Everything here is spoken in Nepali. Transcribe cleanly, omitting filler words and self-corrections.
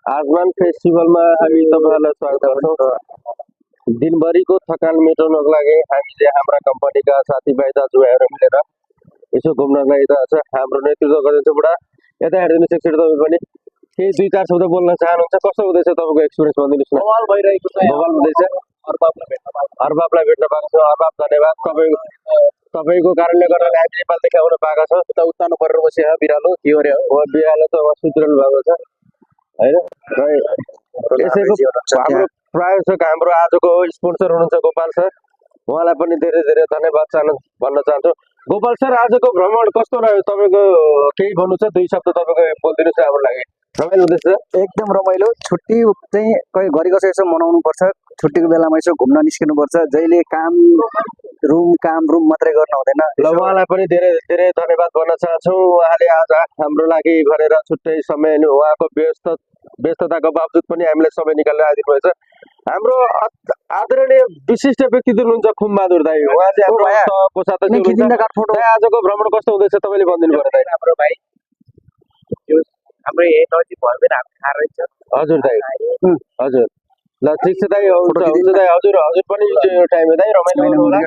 आजमान फेस्टिभलमा हामी तपाईँहरूलाई स्वागत गर्छौँ। दिनभरिको थकान मेटाउनको लागि हामीले हाम्रा कम्पनीका साथीभाइ दाजुभाइहरू मिलेर यसो घुम्नको लागि छ। हाम्रो नेतृत्व गरिदिन्छ बुढा। यता हेरिदिनुहोस् एकचोटि तपाईँ पनि केही 2-4 शब्द बोल्न चाहनुहुन्छ? कस्तो हुँदैछ तपाईँको एक्सपिरियन्स भनिदिनुहोस् न। बवाल भइरहेको छ। बवाल हुँदैछ। अर्बाबलाई भेट्न पाएको छ। अर्बाब धन्यवाद। तपाईँको कारणले गर्दा हामी नेपाल देखाउन पाएका छौँ। उता उत्तानो परेर बस्यो बिरालो के हो रे हो बिहालो त सुत्रिनु भएको छ होइन। यसैको हाम्रो प्रायोजक हाम्रो आजको स्पोन्सर हुनुहुन्छ गोपाल सर। उहाँलाई पनि धेरै धेरै धन्यवाद भन्न चाहन्छु। गोपाल सर, आजको भ्रमण कस्तो रह्यो? तपाईँको केही भन्नु छ? 2 शब्द तपाईँको बोलिदिनुहोस् हाम्रो लागि। रमाइलो हुँदैछ? एकदम रमाइलो। छुट्टी चाहिँ घरि कसै यसो मनाउनु पर्छ। छुट्टीको बेलामा यसो घुम्न निस्किनु पर्छ। जहिले काम रुम मात्रै गर्न हुँदैन। ल, उहाँलाई पनि धेरै धेरै धन्यवाद भन्न चाहन्छौँ। उहाँले आज हाम्रो लागि भनेर छुट्टै समय उहाँको व्यस्तताको बावजुद पनि हामीलाई समय निकालेर आइदिनु भएछ। हाम्रो आदरणीय विशिष्ट व्यक्तित्व हुनुहुन्छ खुमबहादुर दाई। उहाँ चाहिँ हाम्रो कोषाध्यक्ष हुनुहुन्छ। आजको भ्रमण कस्तो हुँदैछ तपाईँले भनिदिनु पर्यो दाइ। हाम्रो भाइ हाम्रो यही नजिक भयो भने हामी खाएर रहेछ। हजुर दाइ, हजुर। ल ठिक छ दाइ, हुन्छ दाइ। हजुर पनि टाइम दाइ रमाइलो होला।